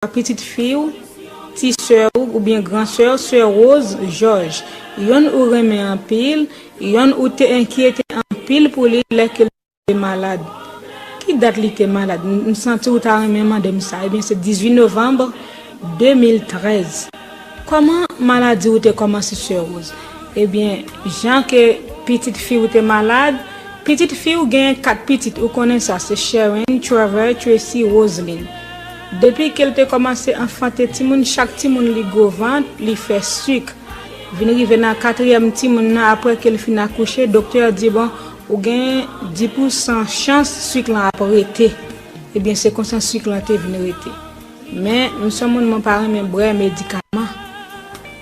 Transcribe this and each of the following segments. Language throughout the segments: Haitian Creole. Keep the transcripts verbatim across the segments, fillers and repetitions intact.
pitit fi w, ti sè w oubyen gran sè w, sè Rose Georges. Yonn ou renmen anpil, yonn ou te enkyete anpil pou li lè ke l te malad. Ki dat li te malad? M, m santi ou ta renmen mande m sa. Ebyen, se dizuit novanm de mil trèz. Kòman maladi ou te kòmanse, sè Rose? Ebyen, jan ke pitit fi w te malad, pitit fi w genyen kat pitit, ou konnen sa, se Sharon, Trevor, Tracy, Roseline. Depi ke l te kòmanse anfante timoun, chak timoun li gwo vant, li fè sik. Vin rive nan katriyèm timoun nan, apre ke l fin akouche, doktè a di, bon, ou gen dis pousan chans sik lan ap rete. Ebyen, se konsa sik lan te vin rete. Men, m se yon moun, mwen pa renmen bwè medikaman.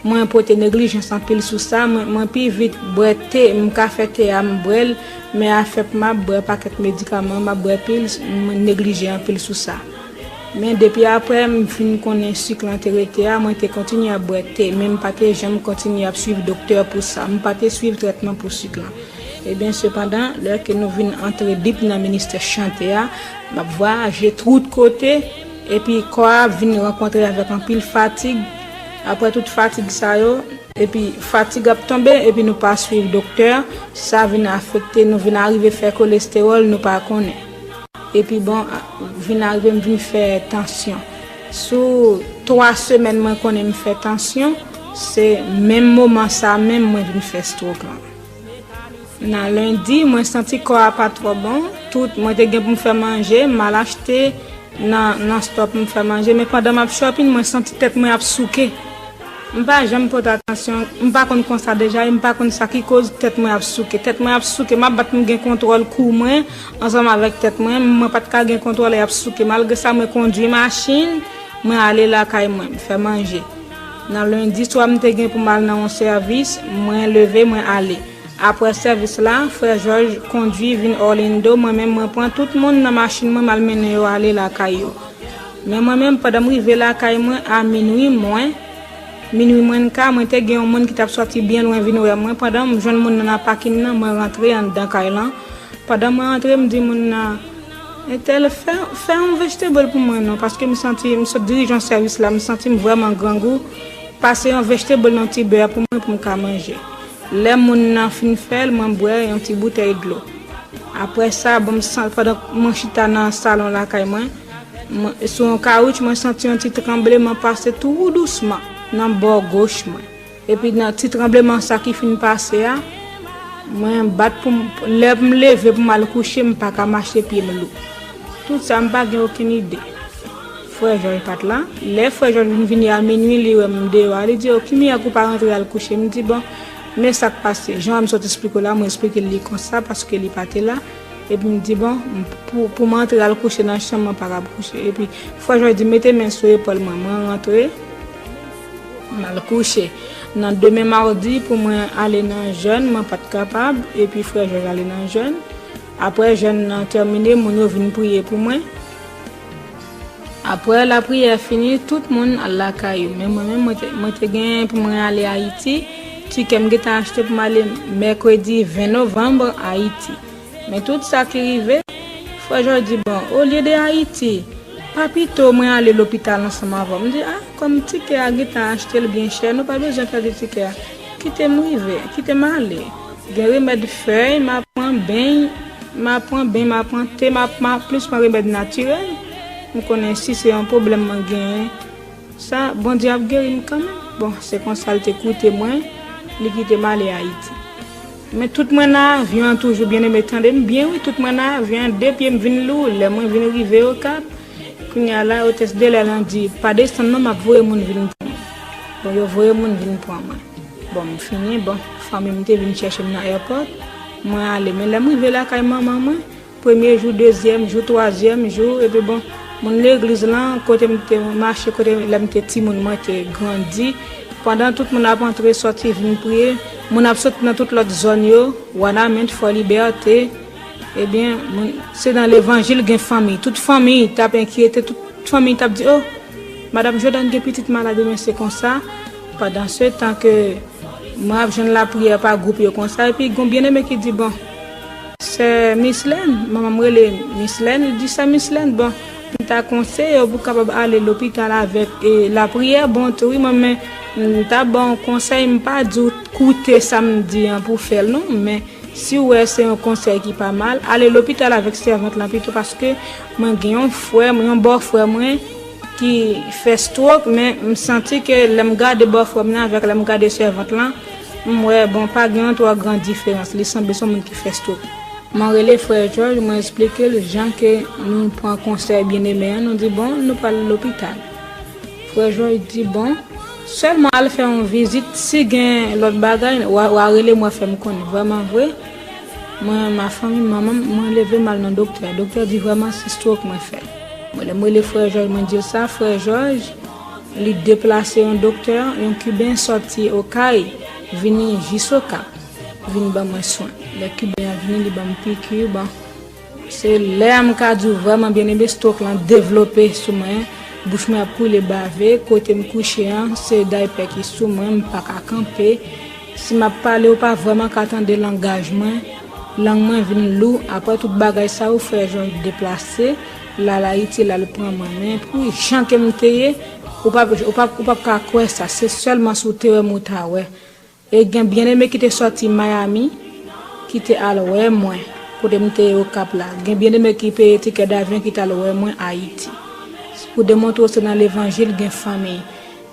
Mwen pote neglijans anpil sou sa, mwen, mwen pi vit bwè te, m ka fè te a, m bwè l, men afè pou m ap bwè pakèt medikaman, m ap bwè pil, mwen neglije anpil sou sa. Men depi apre m fin konnen sik lan te rete a, mwen te kontinye ap bwè te, men m pa te janm kontinye ap swiv doktè pou sa. M pa te swiv trètman pou sik lan. Ebyen, sepandan, lè ke nou vin antre deep nan ministè chante a, m ap vwayaje tout kote, epi kò a vin rankontre avèk anpil fatig. Apre tout fatig sa yo, epi fatig ap tonbe, epi nou pa swiv doktè, sa vin afekte nou, vin arive fè kolestewòl, nou pa konnen. Epi bon, vin arive m vin fè tansyon. Sou twa semèn mwen konnen m fè tansyon, se menm moman sa menm mwen vin fè stroke lan. Nan lendi, mwen santi kò a pa twò bon. Tout, mwen te gen pou m fè manje, m al achte nan, nan store pou m fè manje. Men pandan m ap shopping, mwen santi tèt mwen ap souke. M pa janm pote atansyon, m pa konn konsa deja, e m pa konn sa ki koz tèt mwen ap souke. Tèt mwen ap souke, m ap bat pou m gen kontwòl kou mwen, ansanm avèk tèt mwen, mwen pa t ka gen kontwòl e ap souke. Malgre sa, mwen kondwi machin, mwen ale lakay mwen, m fè manje. Nan lendi swa, m te gen pou m al nan yon sèvis, mwen leve, mwen ale. Apre sèvis la, frè Jòj kondwi vin Orlando, mwen menm mwen pran tout moun nan machin mwen, m al mennen yo ale lakay yo. Men mwen menm, pandan m rive lakay mwen a minwi mwen, minwi mwen ka, mwen te gen yon moun ki t ap sòti byen lwen vin wè mwen. Pandan m jwenn moun nan nan pakin nan, mwen rantre anndan kay lan. Pandan mwen rantre, m di moun nan, entèl, fè, fè yon vegetable pou mwen non, paske m santi, m sot dirije yon sèvis la, m santi m vrèman grangou. Pase yon vegetable nan ti bè pou mwen pou m ka manje. Lè moun nan fin fè l, mwen bwè yon ti boutèy dlo. Apre sa, bon, m san-, pandan mwen chita nan salon lakay mwen, mwen, sou yon kawoutch, mwen santi yon ti tranbleman pase tou dousman nan bò goch mwen. Epi nan ti tranbleman sa ki fin pase a, mwen bat pou m, lè m leve pou m al kouche, m pa ka mache, pye m lou. Tout sa, m pa gen okenn ide. Frè Jòj pa t la. Lè frè Jòj vin vini a minwi, li wè m deyò a, li di, "O, ki mirak ou pa rantre al kouche?" M di, "Bon, men sa k pase." Jan m sot esplike w la, mwen esplike l li konsa, paske li pa te la. Epi m di, "Bon, pou, pou m antre al kouche nan chanm, mwen pa kab kouche." Epi frè Jòj di, "Mete men sou epòl mwen." Mwen rantre, m al kouche. Nan demen madi, pou mwen ale nan jèn, mwen pa t kapab. Epi frè Jòj ale nan jèn. Apre jèn nan tèmine, moun yo vin priye pou mwen. Apre lapriyè fini, tout moun al lakay yo. Men mwen menm, mwen te, mwen te gen pou mwen ale Ayiti. Tikè m gentan achte pou m ale mèkredi ven novanm Ayiti. Men tout sa ki rive, frè Jòj di, "Bon, olye de Ayiti, pa pito mwen ale lopital ansanm avè w?" M di, "A, kòm tikè a gentan achte l byen chè, nou pa bezwen pèdi tikè a. Kite m rive, kite m ale." Gen remèd fèy, m ap pran beny, m ap pran beny, m ap pran te, m ap, m ap plis pran remèd natirèl. M konnen si se yon pwoblèm mwen genyen, sa, Bondye ap geri m kanmenm. Bon, se konsa l te koute mwen, li kite m ale Ayiti. Men tout mwen nan avyon an toujou, byeneme, tande m byen wi, tout mwen nan avyon an, de pye m vin lou, lè mwen vin rive Okap, kounye a la, otès de lè lan di, "Pa desann non, m ap voye moun vin pran mwen." Bon, yo voye moun vin pran mwen. Bon, m fini, bon, fanmi m te vin chèche m nan airport, mwen ale. Men lè m rive lakay manman mwen, premye jou, dezyèm jou, twazyèm jou, epi bon, moun legliz lan, kote m te mache, kote lè m te timoun, mwen te grandi. Pandan tout moun ap antre, sòti, vin priye, moun ap sot nan tout lòt zòn yo, Wanament, Fò Libète, ebyen, moun, se nan levanjil gen fanmi. Tout fanmi t ap enkyete, tout fanmi t ap di, "O, madanm Jordan gen pitit malad," men se konsa. Pandan se tan ke mwen ap jwenn lapriyè pa gwoup yo konsa, epi gon byeneme ki di, "Bon, sè Mislèn," manman m rele Mislèn, li di, "Sè Mislèn, bon, M ta konseye w pou w kapab ale lopital avèk e, lapriyè. Bon, tou, wi, mwen, men, m ta ba w yon konsèy, m pa di w koute sa m di an pou fè l, non, men si w wè se yon konsèy ki pa mal, ale lopital avèk sèvant lan pito, paske mwen gen yon frè mwen, yon bòfrè mwen ki fè stroke, men m santi ke lè m gade bòfrè m nan avèk lè m gade sèvant lan, m wè, bon, pa gen yon twò gran diferans, li sanble se yon moun ki fè stroke. Mwen rele frè Jòj, mwen eksplike l jan ke nou pran konsèy byeneme an, nou di, bon, nou pral lopital. Frè Jòj di, bon, sèlman al fè yon vizit, si gen lòt bagay, w a, w a rele mwen, fè m konnen. Vrèman vre, mwen, ma fanmi, manman m, mwen leve m al nan doktè. Doktè di vrèman se stroke mwen fè. Mwen, lè m rele frè Jòj, mwen di l sa, frè Jòj, li deplase yon doktè, yon Kiben sòti Okay, vini jis Okap, vin ban mwen swen. Lè Kiben an vini, li ban m piki, bon. Se lè a m ka di w vrèman, byeneme, stroke lan devlope sou mwen. Bouch mwen ap koule bave, kote m kouche an, se daypè ki sou mwen, m pa ka kanpe. Si m ap pale, ou pa vrèman ka tande langaj mwen. Lang mwen vin lou. Apre tout bagay sa yo, frè Jòj deplase, l al Ayiti, l al pran mwen. Men pou jan ke m te ye, ou p ap, ou p ap, ou p ap ka kwè sa. Se sèlman si w te wè m ou ta wè. E gen byeneme ki te sòti Miami, ki te al wè mwen, kote m te ye Okap la. Gen byeneme ki peye tikè davyon, ki t al wè mwen Ayiti. Pou demontre w se nan levanjil gen fanmi.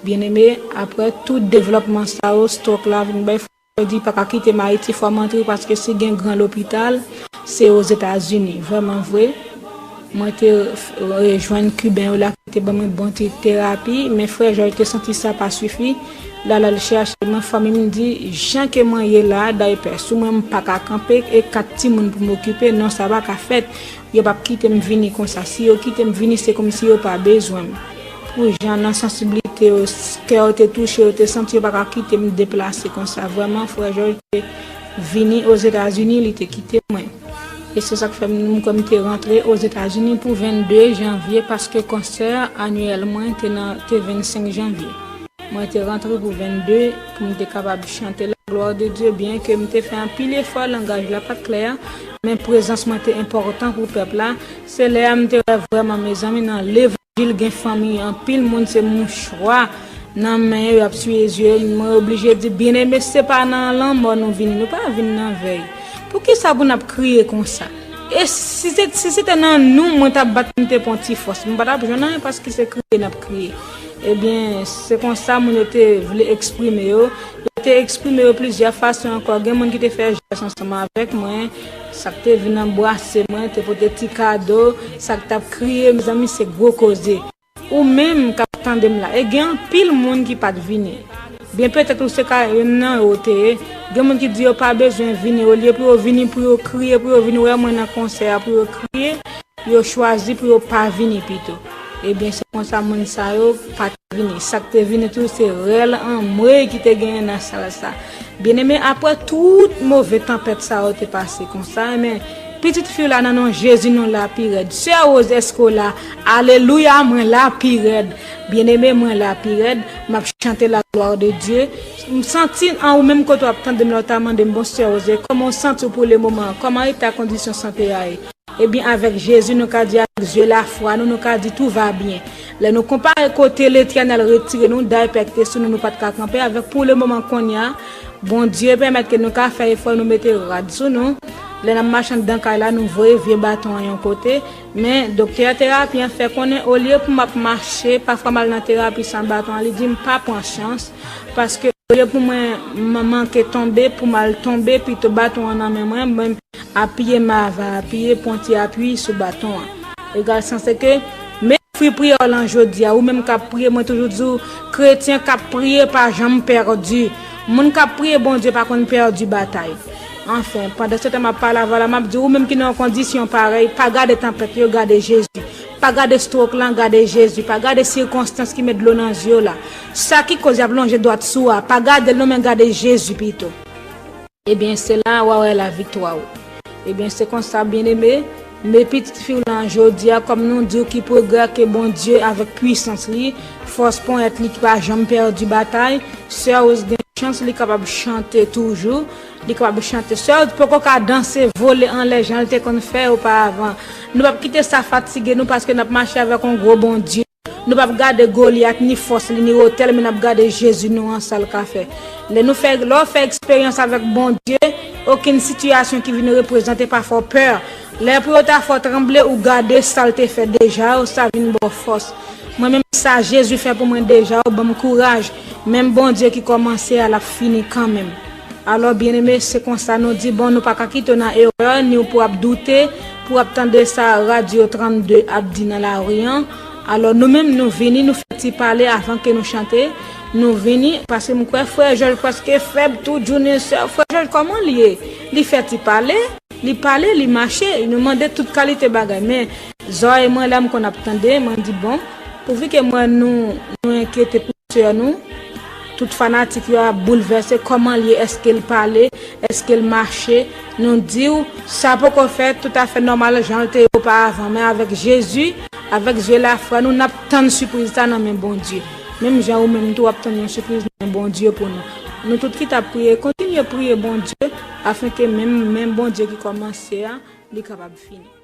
Byeneme, apre tout devlòpman sa yo, stroke la vin bay fòs, di pa ka kite m Ayiti, fò m antre, paske si gen gran lopital, se Ozetazini. Vrèman vre, mwen te, e, jwenn Kiben yo la ki te ban mwen bon ti terapi, men frè Jòj te santi sa pa sifi. L al, al chèche mwen, fanmi m di, jan ke mwen ye la, daypè sou mwen, m pa ka kanpe, e kat timoun pou m okipe, non, sa pa ka fèt. Yo p ap kite m vini konsa. Si yo kite m vini, se kòmsi yo pa bezwen m. Pou jan nan sansiblite yo, s-, kè yo te touche, yo te santi yo pa ka kite m deplase konsa. Vrèman, frè Jòj te vini Ozetazini, li te kite mwen. E se sa k fè m, m kwè m te rantre Ozetazini pou vennde janvye, paske konsè anyèl mwen te nan, te vennsenk janvye. Mwen te rantre pou vennde, pou m te kapab chante la gloire de Dieu, byen ke m te fè anpil efò, langaj la pa t klè, men prezans mwen te enpòtan pou pèp la. Se lè a m te wè vrèman, mezanmi, nan levanjil gen fanmi, anpil moun se mouchwa nan men yo, y ap siye zye yo. Mwen oblije di, byeneme, se pa nan lanmò nou vini, nou pa vin nan vèy. Poukisa pou n ap kriye konsa? E si se, si se te nan nou, mwen t ap bat, m te pran ti fòs. M pa t ap jwenn anyen paske se kriye n ap kriye. Ebyen, se konsa moun yo te vle eksprime yo. Yo te eksprime yo plizyè fason ankò. Gen moun ki te fè jès ansanm avèk mwen. Sa k te vin anbrase mwen, te pote ti kado. Sa k t ap kriye, mezanmi, se gwo koze. Ou menm k ap tande m la, e gen anpil moun ki pa t vini. Byen petèt ou se ka youn nan yo te ye. Gen moun ki di yo pa bezwen vini, olye pou yo vini, pou yo kriye, pou yo vin wè mwen nan konsè a, pou yo kriye, yo chwazi pou yo pa vini pito. Ebyen, se konsa moun sa yo pa t vini. Sa k te vini tou, se rèl anmwey ki te genyen nan sal sa. Byeneme, apre tout move tanpèt sa yo te pase konsa, men pitit fi w la nan non Jezi, nou la pi rèd. Sè Rose, èske w la? Alelouya, mwen la pi rèd. Byeneme, mwen la pi rèd. M ap chante la gloire de Dieu. M santi an ou menm kote w ap tande m la, w ta mande m, bon, Sè Rose, kòman w santi w pou le moman? Kòman eta kondisyon sante a ye? Ebyen, avèk Jezi, nou ka di, avèk zye lafwa nou, nou ka di, tout va bien. Lè nou konpare kote Letènèl retire nou, daypè ki te sou nou, nou pa t ka kanpe, avèk pou le moman kounye a, Bondye pèmèt ke nou ka fè efò, nou mete rad sou nou. Lè n ap mache anndan kay la, nou voye vye baton an yon kote. Men, doktè terapi an fè konnen, olye pou m ap mache, pafwa m al nan terapi san baton an, li di m pa pran chans, paske olye pou mwen man-, manke tonbe, pou m al tonbe, pito baton an nan men mwen, mwen apiye, m ava apiye, pran ti apui sou baton an. Egal sa, se ke, men fwi priyè w lan jodi a, ou menm k ap priye, mwen toujou di w, kretyen k ap priye pa janm pèdi. Moun k ap priye Bondye pa konn pèdi batay. Anfen, pandan se tan m ap pale avè w la, m ap di w, ou menm ki nan yon kondisyon parèy, pa gade tanpèt yo, gade Jezi. Pa gade stroke lan, gade Jezi. Pa gade sikonstans ki met dlo nan zye w la. Sa ki koz y ap lonje dwat sou a, pa gade l non, men gade Jezi pito. Ebyen, se la w a wè laviktwa w. Ebyen, se konsa, byeneme, men pitit fi w lan jodi a, kòm nou di w ki pwogrè ke Bondye avèk pwisans li, fòs ponyèt li ki pa janm pèdi batay, Sè Rose gen konsyans, li kapab chante toujou, li kapab chante. Sè w poko ka danse, vole anlè jan l te konn fè oparavan. Nou p ap kite sa fatige nou paske n ap mache avèk yon gwo Bondye. Nou p ap gade Golyat, ni fòs li, ni wotè l, men n ap gade Jezi nou an, sa l ka fè. Lè nou fè, lè w fè eksperyans avèk Bondye, okenn sitiyasyon ki vin reprezante pa fè w pè. Lè pou yo ta fè w tranble, ou gade sa l te fè deja, ou sa vin ba w fòs. Mwen menm sa Jezi fè pou mwen deja, ou ban m kouraj. Menm Bondye ki kòmanse a, l ap fini kanmenm. Alò, byeneme, se konsa nou di, bon, nou pa ka kite w nan erè, ni w pou ap doute, pou ap tande sa Radyo trannde ap di nan lari an. Alò, nou menm, nou vini, nou fè ti pale avan ke nou chante. Nou vini, paske m kwè frè Jòj prèske fèb tou, jounen sè. Frè Jòj, kòman l ye? Li fè ti pale, li pale, li mache, nou mande tout kalite bagay. Men, zòrèy mwen, lè m konn ap tande, mwen di, bon, pouvi ke mwen, nou, nou enkyete pou sè nou, tout fanatik yo ap boulvèse, kòman l ye, èske l pale, èske l mache, nou di w, sa poko fèt toutafè nòmal jan l te ye oparavan, men avèk Jezi, avèk zye lafwa nou, n ap tann sipriz sa nan men Bondye. Menm jan ou menm tou w ap tann yon sipriz nan men Bondye pou nou. Nou tout ki t ap priye, kontinye priye Bondye, afenke menm men Bondye ki kòmanse a, li kapab fini.